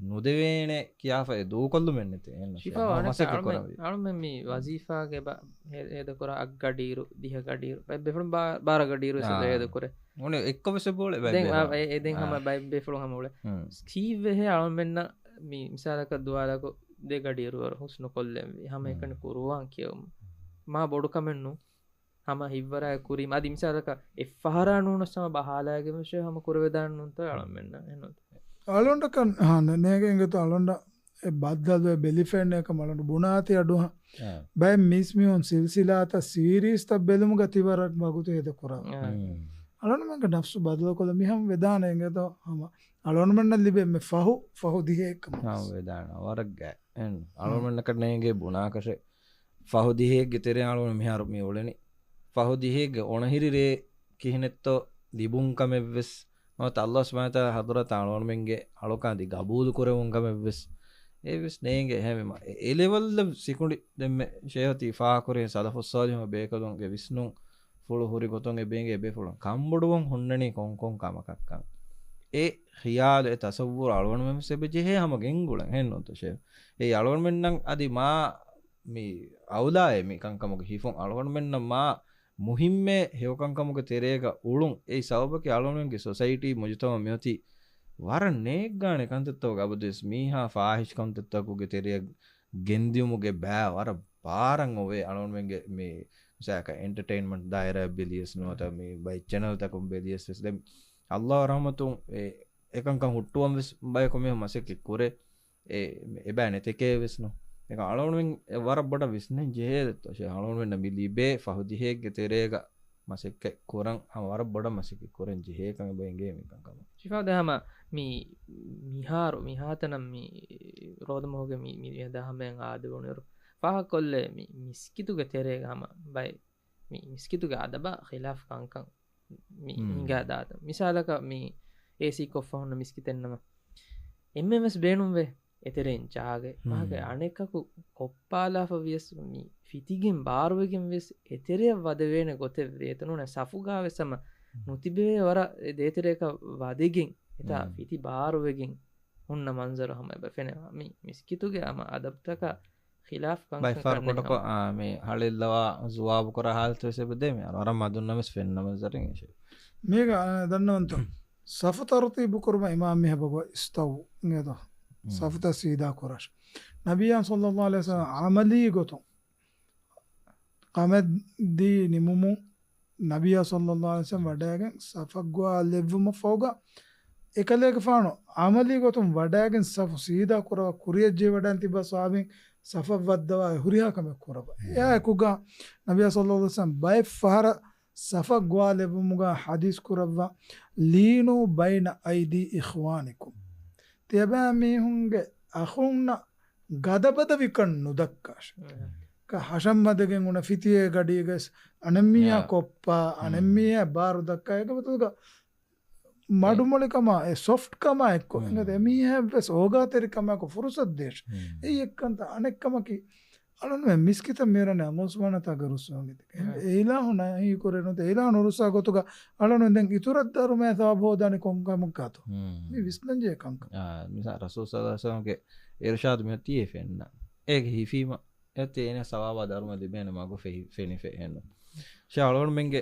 ނުދެވޭނެ ކިޔާފަ އެ ދޫކޮށްލުމެއް ނެތޭ. އެހެން ޝިފާ ޝޭޚް ވާނެ މަސައްކަތް އަޅުމެން، ކުރަންވީ. އަޅުމެން މި ވަޒީފާގެ ބަ-، ހޭ-، ހޭދަކުރާ އަށް ގަޑިއިރު، ދިހަ ގަޑިއިރު، ބައެއް ބޭފުޅުން ބާ-، ބާރަ ގަޑިއިރު ވެސް އާ. ހޭދަކުރޭ. އުނި އެއްކޮށް ވެސް އެބައުޅޭ ބައެއް ދެން އާ، ބޭފުޅުން. އެ-، އެ ދެން އާ. ހަމަ ބައެއް ބޭފުޅުން ހަމަ އުޅޭ. ހުން. ސީވް ވެހޭ އަޅުމެންނަށް މި މިސާލަކަށް ދުވާލަކު ދެ ގަޑިއިރު ވަރު ހުސް ނުކޮށްލެންވީ. ހަމަ ހުން. އެކަނި ޤުރުއާން ކިޔެވުމަށް. މާ ބޮޑު ކަމެއް ނޫން. ހަމަ ހިތްވަރާއެއް ކުރީމަ. އަދި މިސާލަކަށް އެއްފަހަރާ ނޫނަސް ހަމަ ބަހާލާގެން ވެސް ހަމަ ކުރެވިދާނެ ނޫންތޯ އަޅަމެންނަށް އެހެންނޫންތޯ؟ އަޅުނޑަކަށް، ހާ، ނޭ-، ނޭގެ އިނގޭތޯ އަޅުނޑަށް އެ ބައްދަލުވެ ބެލިފެންނޭ ކަމަށް އަޅުނޑު ބުނާތީ އަޑުހަ. އާ. ބައެއް މީސް މީހުން ސިލްސިލާތައް ސީރީސްތައް ބެލުމުގަ ތިވަރަށް ވަގުތު ހޭދަ ކުރާ. އާ. ހުން. އަޅުނޑުމެންގެ ނަފްސު ބަދަލުކޮށްލަ މިހަމަ ވެދާނެ އިނގޭތޯ ހަމަ. އަޅުނޑުމެންނަށް ލިބޭ މެ ފަހު، ފަހު ދިހައެއްކަމަށް. ހަމަ ވެދާނެ ވަރަށް ގާތް. އެން، ހުން. އަޅުމެންނަކަށް ނޭނގޭ ބުނާކަށެއް. ފަހު ދިހައެއްގެ ތެރެއަށް އަޅުގަނޑު މިހާރު މި އުޅެނީ. ފަހު ދިހައެއްގެ އޮނަހިރި ރޭ ކިހިނެއްތޯ ލިބުން ކަމެއްވެސް ނުވަތަ ﷲ ސުބްޙާނަހޫ ވަތަޢާލާ ޙަޟްރަތަށް އަޅުގަނޑުމެންގެ އަޅުކަން އަދި ގަބޫލު ކުރެވުން ކަމެއްވެސް އެއްވެސް ނޭނގޭ. އެހެންވީމަ، އެ، އެ ލެވެލްއަށް ސިކުނޑި ދެންމެ ޝޭޚް ތި ފާހަގަކުރި ސަލަފުއް ޞާލިޙު ބޭކަލުންގެ ވިސްނުން ފުޅު ހުރި ގޮތުން އެ ބޭނގެ އެބޭފުޅުން ކަންބޮޑުވަން ހުންނަނީ ކޮންކޮން ކަމަކަށްކަން. އެ ޚިޔާލު، އެ ތަޞައްވުރު އަޅުގަނޑުމެން ވެސް އެބަ ޖެހޭ ހަމަ ގެންގުޅެން. އެހެންނޫންތޯ ޝޭޚް؟ އެއީ އަޅުގަނޑުމެންނަށް އަދި މާ މި އައުލާއޭ މި ކަންކަމުގެ ހިފުން އަޅުގަނޑުމެންނަށް މާ މުހިއްމޭ ހެޔޮކަންކަމުގެ ތެރޭގަ އުޅުން. އެއީ ސަބަބަކީ އަޅުގަނޑުމެންގެ ސޮސައިޓީ މުޖުތަމަޢު މިއޮތީ ވަރަށް ނޭއްގާނެ ކަންތައްތަކުގެ އަބަދުވެސް މީހާ ފާޙިޝް ކަންތައްތަކުގެ ތެރެއަށް ގެންދިޔުމުގެ ބައި ވަރަށް ބާރަށް އޮވޭ. އަޅުގަނޑުމެންގެ މި މިސާލަކަށް އެންޓަޓެއިންމަންޓް ދާއިރާއަށް ބެލިޔަސް ނުވަތަ މި ބައެއް ޗެނަލްތަކުން ބެލިޔަސް ވެސް ދެން ﷲ ރަޙްމަތުން އެ އެކަންކަން ހުއްޓުވަން ވެސް ބަޔަކު މީހުން މަސައްކަތް ކުރޭ. އެ، އެބައި ނެތެކޭ ވެސް ނޫން. އެކަން އަޅުގަނޑުމެން އެ ވަރަށް ބޮޑަށް ވިސްނަން ޖެހޭ ދެއްތޯ ޝޭޚް. އަޅުގަނޑުމެންނަށް މި ލިބޭ ފަހު ދިހައެއްގެ ތެރޭގަ މަސައްކަތް ކުރަން ހަމަ ވަރަށް ބޮޑަށް މަސައްކަތް ކުރަން ޖެހޭ ކަމެއް އެބަ އިނގޭ މިކަންކަމަށް. ޝިފާ ދެ ހަމަ މި މިހާރު މިހާތަނަށް މި ރޯދަމަހުގެ މި، މި ދަހަމައިން އާދެވުނުއިރު ފާހަގަކޮށްލޭ މި މިސްކިތުގެ ތެރޭގަ ހަމަ ބައެއް މި މިސްކިތުގެ އަދަބާ ޚިލާފް ކަންކަން މި ހުން. ހިނގާ ދާތަން. މިސާލަކަށް މި އޭސީ ކޮށްފަ ހުންނަ މިސްކިތެއްނަމަ، އެންމެން ވެސް ބޭނުންވޭ އެތެރެއިން ޖާގައެއް. ހުން. ވާހަކަ އަނެކަކު ކޮށްޕާލާފަ ވިޔަސް މި ފިތިގެން ބާރުވެގެން ވެސް އެތެރެއަށް ވަދެވޭނެ ގޮތެއް ވޭތަ ނޫނެ ސަފުގާ ވެސް ހަމަ ހުން. ނުތިބެވޭ ވަރަށް އެ ދޭތެރެއަކަށް ވަދެގެން އެތާ ހުން. ފިތި ބާރުވެގެން ހުންނަ މަންޒަރު ހަމަ އެބަ ފެނޭ. މި މިސްކިތުގެ ހަމަ އަދަބްތަކާ ޚިލާފް ކަންކަން ބައެއް ފަހަރު ކޮޓަކޮ، އާ، މި ހަޅޭއްލަވާ ޖުވާބު ކުރާ ހާލަތު ވެސް އެބަ ދޭ މި. ވަރަށް މަދުން ނަމަވެސް ފެންނަ މަންޒަރެއް އެއް ޝޭޚް. މީގަ، އާ، ދަންނަވަންތޯ؟ ސަފު ތަރުތީބު ކުރުމަށް އިމާމް މިހާ ބަގު އިސްތަވު އިނގޭތޯ؟ ހުން. ސަފުތައް ސީދާ ކުރާށި. ނަބިއްޔާ ޞައްލައްލާހު ޢަލައިހި ވަސައްލަމަ ޢަމަލީ ގޮތުން ޤަމަށް ދީ ނިމުމުން ނަބިއްޔާ ޞައްލައްލާހު ޢަލައިހި ވަސައްލަމަ ވަޑައިގެން ސަފަށް ގޮވާލެއްވުމަށްފަހުގަ އެކަލޭގެފާނު ޢަމަލީ ގޮތުން ވަޑައިގެން ސަފު ސީދާ ކުރައްވާ ކުރިޔަށް ޖެހިވަޑައިގެން ތިއްބާ ޞަޙާބީން ސަފަށް ވައްދަވާ އެ ހުރިހާ ކަމެއް ކުރައްވާ. އެއާއެކުގަ ނަބިއްޔާ ޞައްލައްލާހު ޢަލައިހި ވަސައްލަމަ ބައެއް ފަހަރަށް ސަފަށް ގޮވާލެއްވުމުގަ ޙަދީޘް ކުރައްވާ، "ލީނޫ ބައިނަ އައިދީ އިޚްވާނިކުމް." ތިޔަބައިމީހުންގެ އަޚުންނަށް ގަދަބަދަވިކަން ނުދައްކާށެ. އެހެން. ކަ ހަށަން މަދެގެން އުނަ ފިތިއެއް ގަޑީގަސް އަނެއްމީހާ ކޮއްޕާ، އަނެއްމީހާ ބާރު ދައްކާ، އޭގެ ބަދަލުގަ މަޑުމޮޅިކަމާ، އެ ސޮފްޓްކަމާ އެއްކޮށް، އެނގޭ އެމީހާއަށްވެސް އޯގާތެރިކަމާއެކު ފުރުސަތު ދޭށެ. އެއީ އެއްކަންތައް. އަނެއްކަމަކީ، އަޅުންމެ މިސްކިތަށް މިރަނެ ﷲ ސުބްޙާނަހޫ ވަތަޢާލާ ރުއްސުން އެ އިލާހު ނަހީ ކުރޭ ނުވަތަ އެ އިލާހު ނުރުއްސާ ގޮތުގަ އަޅުން ދެން އިތުރަށް ދަރުމައެއް ސަވާބު ހޯދާނީ ކޮންކަމަކާތޯ؟ މި ވިސްނަންޖެހޭ ކަންކަން. އާ، މިސާ ރަސޫލު ޞައްލައްލާހު ޢަލައިހި ވަސައްލަމަގެ އިރުޝާދު މިއޮތީ އެ ފެންނަ. އޭގެ ހިފީމަ އެއޮތީ އޭނަ ސަވާބާ ދަރުމަ ލިބޭނެ މަގު ފެ-، ފެނިފަ އެހެންނު. ޝޭޚް އަޅުގަނޑުމެންގެ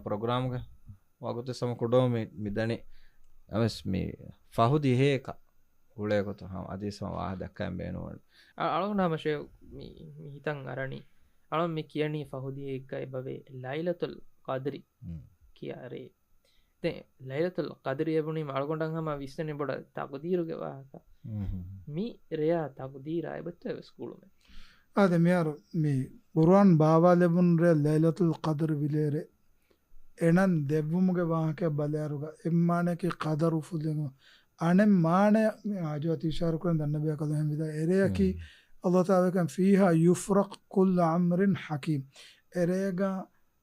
ޕްރޮގްރާމްގެ ވަގުތު ސަމަ ކުޑަވުމެއް މިދަނީ. އަވެސް މި ފަހު ދިހައަކަށް އުޅޭ ގޮތު ހަމަ އަދި ސަމަ ވާހަ ދައްކައި ބޭނުންވަން. އަ-، އަޅުގަނޑު ހަމަ ޝޭޚް މި، މި ހިތަށް އަރަނީ. އަޅުން މި ކިޔަނީ ފަހު ދިހައަކަށް އެބަވޭ ލައިލަތުލް ޤަދްރި ކިޔާ ރޭ. ދެން ލައިލަތުލް ޤަދްރި އެބުނީމަ އަޅުގަނޑަށް ހަމަ ވިސްނަނީ ބޮޑަށް ތަޤްދީރުގެ ވާހަކަ. މި ރެޔާ ތަޤްދީރާ އެބައޮތްތޯ އެވެސް ގުޅުމެއް؟ އާދެ، މިހާރު މި ޤުރުއާން ބާވާލެވުނު ރޭ ލައިލަތުލް ޤަދްރި ވިލޭރޭ އެނަން ދެއްވުމުގެ ވާހަކައަށް ބަލާއިރުގަ އެއްމާނައަކީ ޤަދަރު އުފުއްލުން. އަނެއް މާނައަށް މި އާޖު އަތީ އިޝާރަ ކުރަން ދަންނަ ބޭކަލު ހެން ވިދާ އެރެއަކީ އަﷲ ތާލާގެ ފީހާ ޔުފްރަޤު ކުއްލު އަމްރިން ޙަކީމް. އެރޭގަ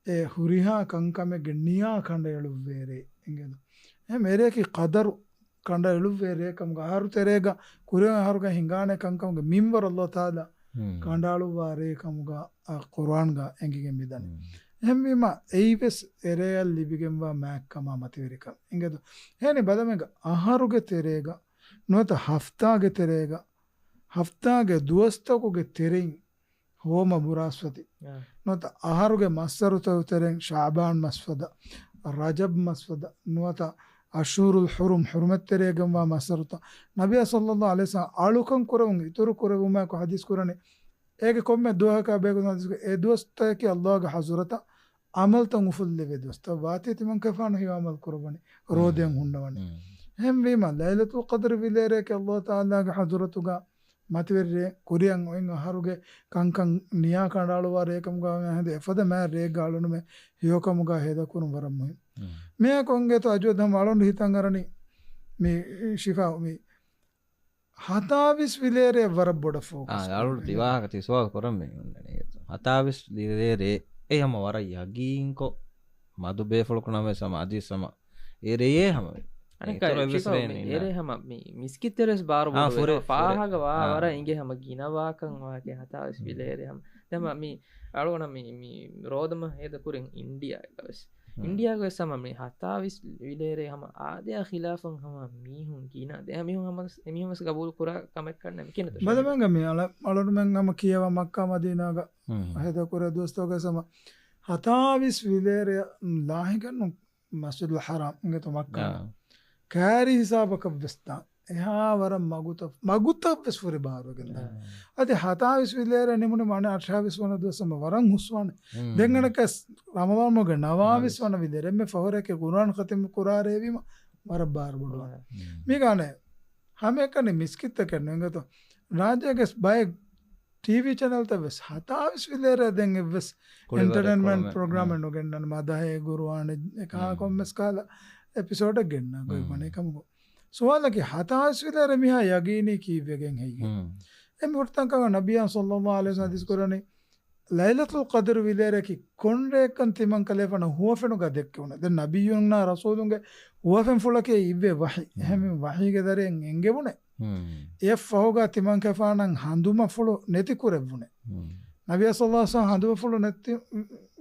އެ ހުރިހާ ކަންކަމެއްގެ ނިޔާ ކަނޑައެޅުއްވޭ ރޭ އިނގޭތޯ. އެހެން އެރެއަކީ ޤަދަރު ކަނޑައެޅުއްވޭ ރޭ ކަމުގަ، އަހަރު ތެރޭގަ ކުރިއަށް އަހަރުގަ ހިނގާނެ ކަންކަމުގެ މިންވަރު އަﷲ ތާލާ ކަނޑައަޅުއްވާ ރޭ ކަމުގަ، އަ، ޤުރުއާންގަ އެނގިގެން މިދަނީ. އެހެންވީމަ އެއީވެސް އެރެއަށް ލިބިގެންވާ މާތްކަމާ މަތިވެރިކަން އިނގޭތޯ. އެހެނީ ބަލަމެންގަ އަހަރުގެ ތެރޭގަ ނުވަތަ ހަފްތާގެ ތެރޭގަ، ހަފްތާގެ ދުވަސްތަކުގެ ތެރެއިން ހޯމަ ބުރާސްފަތި. ނުވަތަ އަހަރުގެ މައްސަރުތަކުގެ ތެރެއިން ޝަޢުބާން މަސްފަދަ، ރަޖަބް މަސްފަދަ، ނުވަތަ އަޝްހުރުލް ޙުރުމް، ޙުރުމަތްތެރޭގެންވާ މައްސަރުތައް. ނަބިއްޔާ ޞައްލައްލާހު ޢަލައިހި ވަސައްލަމް އަޅުކަން ކުރެވުން އިތުރު ކުރެވުމާއެކު ޙަދީޘް ކުރަނީ، އޭގެ ކޮންމެ ދުވަހަކާ ބޭކަލުން ޙަދީޘް ކުރޭ، އެ ދުވަސްތަކަކީ އަﷲގެ ޙަޟްރަތަށް ޢަމަލުތައް އުފުއްލެވޭ ދުވަސްތައް. ވާތީ ތިމަންކަލޭފާނު ހެޔޮ ޢަމަލު ކުރައްވަނީ، ރޯދައިން ހުންނަވަނީ. އެހެންވީމަ ލައިލަތުލް ޤަދްރި ވިލޭރެއަކީ އަﷲ ތާލާގެ ޙަޟްރަތުގަ މަތިވެރި ރޭ، ކުރިއަށް އޮތް އަހަރުގެ ކަންކަން ނިޔާ ކަނޑައަޅުއްވާ ރޭ ކަމުގަ ހިނދު އެފަދަ މާތް ރެއެއްގަ އަޅުގަނޑުމެން ހެޔޮކަމުގަ ހޭދަކުރުން ވަރަށް މުހިންމު. މިއާއެކު އިނގޭތޯ އަޖުވަދު ހަމަ އަޅުގަނޑު ހިތަށް އަރަނީ މި ޝިފާ މި ހަތާވީސް ވިލޭރޭ ވަރަށް ބޮޑަށް ފޯކަސް އާ، އަޅުގަނޑު ކުރަން. ތި ވާހަކަ ތި ސުވާލު ކުރަން މި ހުންނަނީ. ހަތާވީސް ވިލޭރޭ އެ ހަމަ ވަރަށް ޔަގީންކޮށް މަދު ބޭފުޅަކު ނަމަވެސް ހަމަ އަދިސް ހަމަ އެ ރެޔޭ ހަމަ ވެ. އަނެއްކާ އެތަރ އެއްވެސް ޝިފާ ރެއެއް މި ނެތް ނާ. އެރޭ ހަމަ މި މިސްކިތްތެރޭސް ބާރު އާ، ބޮޑު ފުރެ، ވެ. ފުރެ. ފާހަގަ ވާ އާ. ވަރަށް އިނގޭ ހަމަ ގިނަ ވާކަން ވާކެ ހަތާވީސް ވިލޭރޭ ހަމަ. ދެމަ މި އަޅުގަނޑަށް މި، މި ރޯދަމަ ހޭދަ ކުރިން އިންޑިއާ އެއްގަވެސް. އިންޑިއާގަވެސް ހަމަ މި ހަތާވީސް ވިލޭރޭ ހަމަ އާދަޔާ ޚިލާފަށް ހަމަ މީހުން ގިނަ. ދެ މީހުން ހަމަ، އެމީހުން ވެސް ގަބޫލު ކުރާ ކަމެއް ކަންނެ މި ކިނަ ދުށަ. ބަލަމެންގަ މި އަޅަ-، އަޅުގަނޑުމެން ހަމަ ކިޔަވާ މައްކާ މަދީނާގަ ހޭދަ ކުރޭ ދުވަސްތަކުގަ ހަމަ ހަތާވީސް ވިލޭރޭ ލާހިގަންނު މަސްޖިދުލް ޙަރާމް އިނގޭތޯ މައްކާ. އާ. ކާރި ހިސާބަކަށް ވެސް ދާން. އެހާ ވަރަށް މަގުތައް، މަގުތައް ވެސް ފުރި ބާރުވެގެން ދާން. އާ. އަދި ހަތާވީސް ވިލޭރޭ ނިމުނީމަ އަނެއް އަށާވީސް ވަނަ ދުވަސް ހަމަ ވަރަށް ހުސްވާނެ. ދެން އަނެއްކާ ރަމަޟާން މަހުގެ ނަވާވީސް ވަނަ ވިލޭރޭ. އެންމެ ފަހުރެކޭ ޤުރުއާން ޚަތިމް ކުރާރޭވީމަ ވަރަށް ބާރު ބޮޑުވާނެ. މީގަ އަނެއް ހަމައެކަނި މިސްކިތްތަކެއް ނު އިނގޭތޯ. ރާއްޖޭގެ ބައެއް ޓީވީ ޗެނަލްތައް ވެސް ހަތާވީސް ވިލޭރޭ ދެން އެއްވެސް ކުޅިވަރެއް އެންޓަޓެއިންމަންޓް ކުޅުމެއް. ޕްރޮގްރާމެއް ނުގެންނަން. މަދަހޭ ގުރުއާނެއް އެކާ ކޮންމެސް ކާލަ އެޕިސޯޑެއް ގެންނަ ގޮތް ވަނީ ކަމުގަ. ސުވާލަކީ ހަތާވީސް ވިލޭރޭ މިހާ ޔަގީނީ ކީއްވެގެން ހެއްޔޭ؟ އެންމެ ފުރަތަމަ ކަމަށް ނަބިއްޔާ ޞައްލައްލާހު ޢަލައިހި ވަސައްލަމް ޙަދީޘް ކުރަނީ ލައިލަތުލް ޤަދްރު ވިލޭރެއަކީ ކޮން ރެއެއްކަން ތިމަން ކަލޭފާނަށް ހުވަފެނުގަ ދެއްކެވުނެ. ދެން ނަބިއްޔުންނާ ރަސޫލުންގެ ހުވަފެންފުޅަކީ އިއްވޭ ވަޙީ. އެހެންވެ ވަޙީގެ ދަރިން އެންގެވުނެ. އެއަށްފަހުގަ ތިމަން ކަލޭފާނަށް ހަނދުމަފުޅު ނެތި ކުރެއްވުނެ. ނަބިއްޔާ ޞައްލައްލާހު ޢަލައިހި ވަސައްލަމް ހަނދުމަފުޅު ނެތި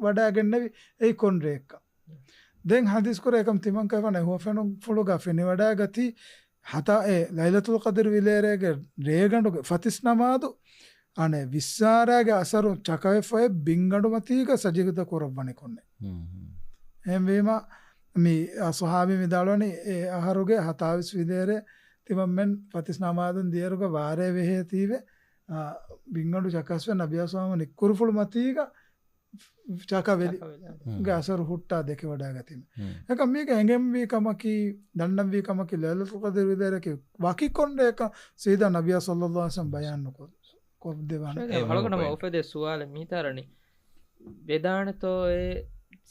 ވަޑައިގެންނެވި އެއީ ކޮން ރެއެއްކަން. ދެން ޙަދީޘް ކުރޭ އެކަމް ތިމަން ކަލޭފާނު އެ ހުވަފެނުފުޅުގަ ފެނިވަޑައިގަތީ ހަތާ އެ ލައިލަތުލް ޤަދްރު ވިލޭރޭގެ ރޭގަނޑުގެ ފަތިސް ނަމާދު އަނެއް ވިއްސާރާގެ އަސަރު ޗަކަވެފައި ބިންގަނޑުމަތީގަ ސަޖިދަ ކުރައްވަނިކޮށްނެ. އެހެންވީމަ މި ޞަޙާބީ ވިދާޅުވަނީ އެ އަހަރުގެ ހަތާވީސް ވިލޭރޭ ތިމަންމެން ފަތިސް ނަމާދުން ދިޔައިރުގަ ވާރޭ ވެހޭތީވެ، އާ، ބިންގަނޑު ޗަކަސްވެ ނަބިއްޔާ ސާމަ ނިއްކުރުފުޅު މަތީގަ ޗަކަވެލި ޗަކަވެލި. ގެ އަސަރު ހުއްޓާ ދެކެވަޑައިގަތީމެ. އެކަމް މީގަ އެނގެންވީ ކަމަކީ، ދަންނަންވީ ކަމަކީ، ލައިލަތުލް ޤަދްރު ވިލޭރެއަކީ ވަކި ކޮންރޭކަން ސީދާ ނަބިއްޔާ ޞައްލައްލާހު ޢަލައިހި ވަސައްލަމް ބަޔާން ނުކޮށް، ކޮށްދެވާނެ. އެ އެ އަޅުގަނޑަށް އެ އުފެދޭ ސުވާލެއް މިތާރަނީ، ވެދާނެތޯއޭ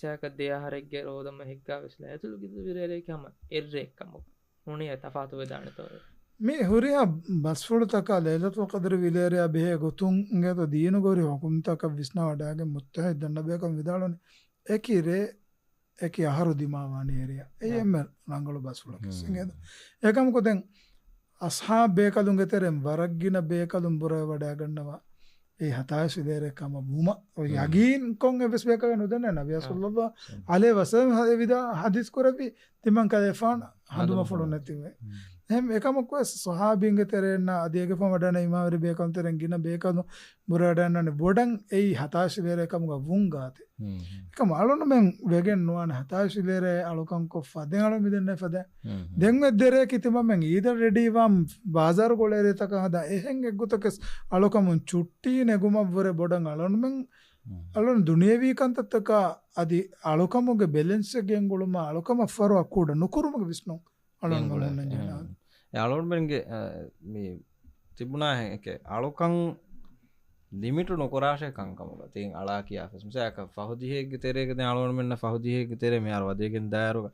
ސާކަ ދެ އަހަރެއްގެ ރޯދަމަހެއްގަ ވެސް ލައިލަތުލް ޤަދްރު ވިލޭރެއަކީ ހަމަ އެއްރެއެއްކަމުގަ ހުނި ތަފާތު ވެދާނެތޯ؟ މި ހުރިހާ ބަސްފުޅުތަކާ ލައިލަތުލް ޤަދްރު ވިލޭރެއާ ބެހޭ ގޮތުން އިނގޭތޯ ދީނުގެ ހުރި ޙުކުމްތަކަށް ވިސްނާވަޑައިގެން މުޖްތަހިދު ދަންނަ ބޭކަލުން ވިދާޅުވަނީ އެކި ރޭ، އެކި އަހަރު ދިމާވާނީ އެރެއަށް. އެއީ އެންމެ ރަނގަޅު ބަސްފުޅަކީ. އެކަމަކު ދެން އަޞްޙާބް ބޭކަލުންގެ ތެރެއިން ވަރަށް ގިނަ ބޭކަލުން ބުރަވެވަޑައިގަންނަވާ އެ ހަތާވީސް ވިލޭރެ ކަމަށް ވުމަށް އޮތް ޔަގީންކޮށް އެއްވެސް ބޭކަލަކަށް ނުދަންނަ. ނަބިއްޔާ ޞައްލައްލާހު ޢަލައިހި ވަސައްލަމް ވިދާ ޙަދީޘް ކުރެއްވި ތިމަން ކަލޭފާނު ހަނދުމަފުޅު ނެތިވެ. އެހެން އެކަމަކުވެސް ޞަޙާބީންގެ ތެރެއިންނާ އަދި އޭގެފާން ވަޑައިގަންނަ އިމާމްވެރި ބޭކަލުން ތެރެއިން ގިނަ ބޭކަލުން ބުރަވެވަޑައިގަންނަވާނެ ބޮޑަށް އެއީ ހަތާވީސް ވިލޭރެ ކަމުގަ ވުން ގާތެއް. އެކަމަ އަޅުންމެން ވެގެން ނުވާނެ ހަތާވީސް ވިލޭރެ އަޅުކަންކޮށް ފަދައިން އަޅުން މިދެންނެވި ފަދައިން. ދެން އޮތް ދެރެއަކީ ތިމަންމެން އީދަށް ރެޑީވާން ބާޒާރު ގޮޅޭ ރޭތަކަށް ހަދާ އެހެން އެއްގޮތަކަސް އަޅުކަމުން ޗުއްޓީ ނެގުމަށްވުރެ ބޮޑަށް އަޅުންމެން އަޅުން ދުނިޔެވީ ކަންތައްތަކާ އަދި އަޅުކަމުގެ ބެލެންސެއް ގެންގުޅުމާ އަޅުކަމަށް ފަރުވާ ކުޑަ ނުކުރުމުގެ ވިސްނުން އަޅުން ގެންގުޅޭ. ހުންނަންޖެހޭ. އެ އަޅުގަނޑުމެންގެ، އަ، މި ތިބުނާހެން އެކެ އަޅުކަން ލިމިޓު ނުކުރާށޭ ކަންކަމުގަ. ތިން އަޅާ ކިޔާފަސް. މިސާލަކަށް ފަހު ދިހައެއްގެ ތެރޭގަ ދެން އަޅުގަނޑުމެންނަށް ފަހު ދިހައެއްގެ ތެރޭ މިހާރު ވަދެގެން ދާއިރުގަ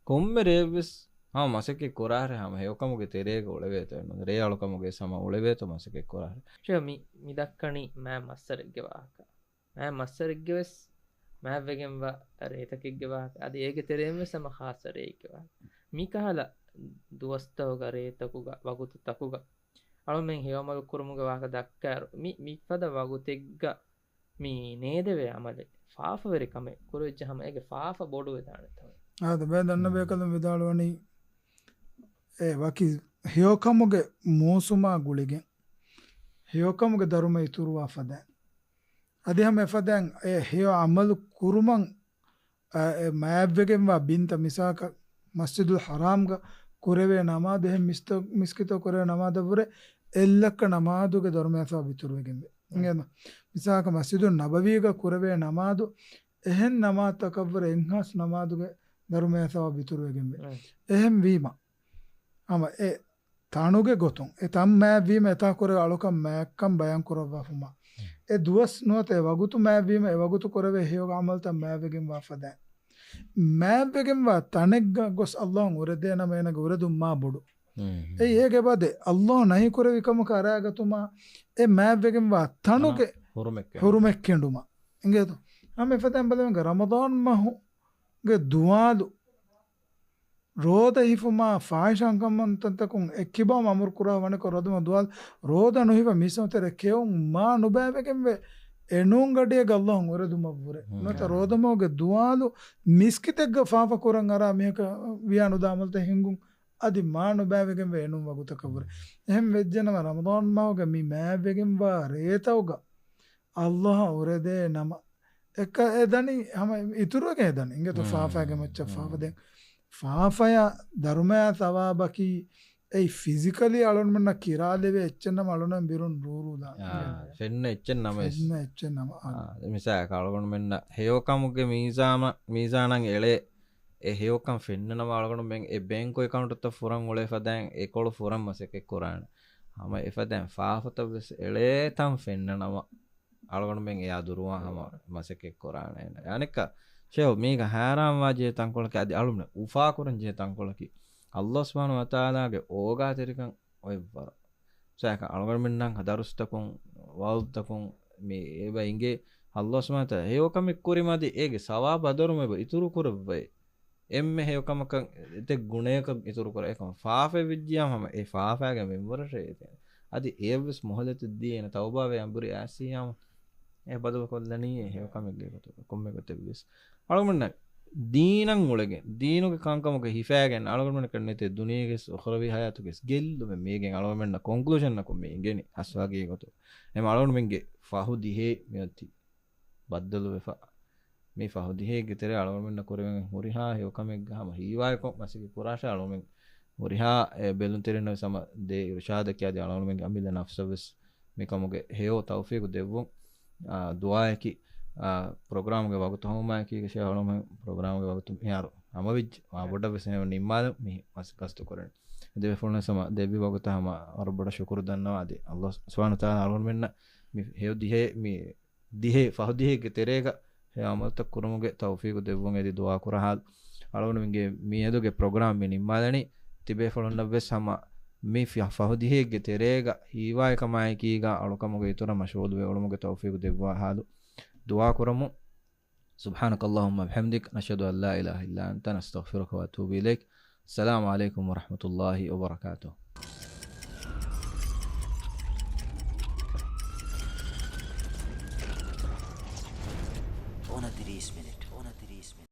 ކޮންމެ ރެއެއްވެސް ހަމަ މަސައްކަތް ކުރާށޭ ހަމަ ހެޔޮކަމުގެ ތެރޭގަ އުޅެވޭތޯ އެންނު. ރޭ އަޅުކަމުގެ ވެސް ހަމަ އުޅެވޭތޯ މަސައްކަތް ކުރާށޭ. ޝޭ، މި، މި ދައްކަނީ މާ މައްސަރެއްގެ ވާހަކަ. މާ މައްސަރެއްގެ ވެސް މާތްވެގެންވާ ރޭތަކެއްގެ ވާހަކަ. އަދި އޭގެ ތެރެއިން ވެސް ހަމަ ޚާއްޞަ ރެއެއްގެ ވާހަކަ. މިކަހަލަ ދުވަސްތަކުގަ، ރޭތަކުގަ، ވަގުތުތަކުގަ އަޅުމެން ހެޔޮ އަމަލު ކުރުމުގެ ވާހަކަ ދައްކާއިރު، މި، މިފަދަ ވަގުތެއްގަ މި ނޭދެވޭ އަމަލެއް ފާފަވެރި ކަމެއް ކުރެވިއްޖެ ހަމަ އޭގެ ފާފަ ބޮޑުވެދާނެތޯ. އާދެ، ބައެއް ދަންނަ ބޭކަލުން ވިދާޅުވަނީ، އެ ވަކި ހެޔޮކަމުގެ މޫސުމާ ގުޅިގެން ހެޔޮކަމުގެ ދަރުމަ އިތުރުވާ ފަދައިން. އަދި ހަމަ އެފަދައިން އެ ހެޔޮ އަމަލު ކުރުމަށް، އަ، އެ މާތްވެގެންވާ ބިންތައް މިސާލަކަށް މަސްޖިދުލް ޙަރާމްގަ ކުރެވޭ ނަމާދު އެހެން މިސްތަ-، މިސްކިތު ކުރެވޭ ނަމާދަށްވުރެ އެއްލައްކަ ނަމާދުގެ ދަރުމަޔާ ސަވާބު އިތުރުވެގެންވޭ. އިނގޭތަ؟ މިސާލަކަށް މަސްޖިދުއް ނަބަވީގަ ކުރެވޭ ނަމާދު އެހެން ނަމާދުތަކަށްވުރެ އެއްހާސް ނަމާދުގެ ދަރުމަޔާ ސަވާބު އިތުރުވެގެންވޭ. އެހެން ވީމަ، ހަމަ އެ ތަނުގެ ގޮތުން، އެ ތަން މާތްވީމަ އެތާ ކުރެވޭ އަޅުކަން މާތްކަން ބަޔާން ކުރައްވާފުމާ، އެ ދުވަސް ނުވަތަ އެ ވަގުތު މާތްވީމަ އެ ވަގުތު ކުރެވޭ ހެޔޮ އަމަލުތައް މާތްވެގެންވާ ފަދައިން. މާތްވެގެންވާ ތަނެއްގަ ގޮސް އައްލާހު އުރެދޭނަމަ އޭނަގެ އުރެދުން މާ ބޮޑު. އެއީ އޭގެ އެބަދޭ އައްލާހު ނަހީ ކުރެވި ކަމަކަށް އަރާގަތުމާ އެ މާތްވެގެންވާ ތަނުގެ ހުރުމެއް ކެނޑުމަށް. ހުރުމެއް ކެނޑުމަށް. އިނގޭތޯ؟ ހަމަ އެފަދައިން ބަލަމެންގެ ރަމަޟާން މަހުގެ ދުވާލު ރޯދަ ހިފުމާ ފާހިޝާ ކަންތައްތަކުން އެއްކިބާމަ އަމުރު ކުރާ ވަނެކޮށް ރަމަޟާން ދުވާލު ރޯދަ ނުހިފަ މީސްތަނުތެރެ ކެއުން މާ ނުބައިވެގެންވެ އެނޫން ގަޑިއެއްގަ އައްލާހު އުރެދުމަށްވުރެ. ނުވަތަ ރޯދަމަހުގެ ދުވާލު މިސްކިތެއްގަ ފާފަ ކުރަން އަރާ މީހަކަށް ވިޔާ ނުދާ އަމަލުތައް ހިންގުން އަދި މާ ނުބައިވެގެންވެ އެނޫން ވަގުތަކަށްވުރެ. އެހެން ވެއްޖެނަމަ ރަމަޟާން މަހުގެ މި މާތްވެގެންވާ ރޭތަކުގަ އައްލާހަށް އުރެދޭ ނަމަ އެކަ އެ ދަނީ ހަމަ އިތުރުވެގެން އެ ދަނީ. އިނގޭތޯ؟ ފާފައިގެ މައްޗަށް ފާފަ ދެން. ފާފަޔާ ދަރުމަޔާ ސަވާބަކީ އެއީ ފިޒިކަލީ އަޅުންމެންނަށް ކިރާލެވޭ އެއްޗެއް ނަމަ އަޅުންނަށް ބިރުން ރޫރޫ ދާނެ. އާ، ފެންނަ އެއްޗެއް ނަމަވެސް. ފެންނަ އެއްޗެއް ނަމަ. އާ. އާ، މިސާލަކަށް އަޅުގަނޑުމެންނަށް ހެޔޮކަމުގެ މީޒާމަ-، މީޒާނަށް އެޅޭ އެ ހެޔޮކަން ފެންނަނަމަ އަޅުގަނޑުމެން އެ ބޭންކު އެކައުންޓުތައް ފުރަން އުޅޭ ފަދައިން އެކޮޅު ފުރަން މަސައްކަތް ކުރާނެ. ހަމަ އެފަދައިން ފާފަތައް ވެސް އެޅޭ ތަން ފެންނަނަމަ އަޅުގަނޑުމެން އެޔާ ދުރުވާ ހަމަ މަސައްކަތް ކުރާނެ. އަނެއްކާ ޝޭހު މީގަ ހައިރާންވާ ޖެހޭ ތަންކޮޅަކީ އަދި އަޅުމެން އުފާކުރަން ޖެހޭ ތަންކޮޅަކީ އައްލާހު ސުބްޙާނަހު ވަތަޢާލާގެ އޯގާތެރިކަން އޮތްވަރަށް. ސާކަ އަޅުގަނޑުމެންނަށް ދަރުސްތަކުން، ވަޢުޒުތަކުން މި އެބަ އިނގޭ އައްލާހު ސުބްޙާނަހު ވަތަޢާލާ ހެޔޮކަމެއް ކުރި މަދި އޭގެ ސަވާބު އަދަރުމެ އެބަ އިތުރު ކުރައްވައި. އެންމެ ހެޔޮކަމަކަށް އެތެއް ގުނަޔަކަށް އިތުރު ކުރާ. އެކަމަ ފާފައެއް ވެއްޖިޔާ ހަމަ އެ ފާފާގެ މިންވަރަށޭ އެދެން. އަދި އެޔަށްވެސް މޮހުލަތެއް ދީ އޭނަ ތައުބާވެ އަނބުރި އައިސިޔާމަ އެ ބަދަލުކޮށްލަނީ އެ ހެޔޮކަމެއްގެ ގޮތުގަ ކޮންމެ ގޮތެއްވެސް. އަޅުގަނޑަށް ދީނަށް އުޅެގެން، ދީނުގެ ކަންކަމުގަ ހިފައިގެން އަޅުގަނޑުމެންނަކަށް ނެތޭ ދުނިޔޭގެ އުޚްރަވީ ހަޔާތުގެ ގެއްލުމެއް މީގެން އަޅުގަނޑުމެންނަށް ކޮންކްލޫޝަނަކުން މި އިނގެނީ ހަސްވާގީ ގޮތުގަ. އެމަ އަޅުގަނޑުމެންގެ ފަހު ދިހައެއް މިއޮތީ ބައްދަލުވެފަ. މި ފަހު ދިހައެއްގެ ތެރޭ އަޅުގަނޑުމެންނަށް ކުރެވެން ހުރިހާ ހެޔޮކަމެއްގަ ހަމަ ހީވާއެކު މަސައްކަތް ކުރާށޭ އަޅުގަނޑުމެން ހުރިހާ އެ ބެލުންތެރިންނަށް ވެސް ހަމަ ދޭ އިރުޝާދަކީ އަދި އަޅުގަނޑުމެންގެ އަމިއްލަ ނަފްސަށް ވެސް މިކަމުގެ ހެޔޮ ތައުފީގު ދެއްވުން. އާ، ދުޢާއަކީ، އާ، ޕްރޮގްރާމްގެ ވަގުތު ހަމަވުމާއެކީގަ ޝޭހު އަޅުގަނޑުމެން ޕްރޮގްރާމްގެ ވަގުތު މިހާރު ހަމަވެއްޖެ. މާ ބޮޑަށް ވެސް ހެޔޮ ނިންމާލަން މި ގަސް-، ގަސްތު ކުރަނީ. ދެބޭފުޅުން ވެސް ހަމަ ދެއްވި ވަގުތަށް ހަމަ ވަރަށް ބޮޑަށް ޝުކުރު ދަންނަވާ. އަދި އައްލާހު ސުބްޙާނަހު ވަތަޢާލާ އަޅުގަނޑުމެންނަށް މި ހެޔޮ ދިހައެއް، މި ދިހައެއް ފަހު ދިހައެއްގެ ތެރޭގަ ހެޔޮ އަމަލުތައް ކުރުމުގެ ތައުފީގު ދެއްވުން އެދި ދުޢާ ކުރަހާލު. އަޅުގަނޑުމެންގެ މިއަދުގެ ޕްރޮގްރާމް މި ނިންމާލަނީ. ތިބޭފުޅުންނަށް ވެސް ހަމަ މި ފި-، ފަހު ދިހައެއްގެ ތެރޭގަ ހީވާ އެކަމާއެކީގަ އަޅުކަމުގެ އިތުރަށް މަޝްޣޫލުވެ އުޅުމުގެ ތައުފީގު ދެއްވާ ހާލު ދުޢާ ކުރަމު. سبحانك اللهم وبحمدك، نشهد أن لا إله إلا أنت، نستغفرك ونتوب إليك. السلام عليكم ورحمة الله وبركاته. އޮނަތިރީސް މިނިޓް.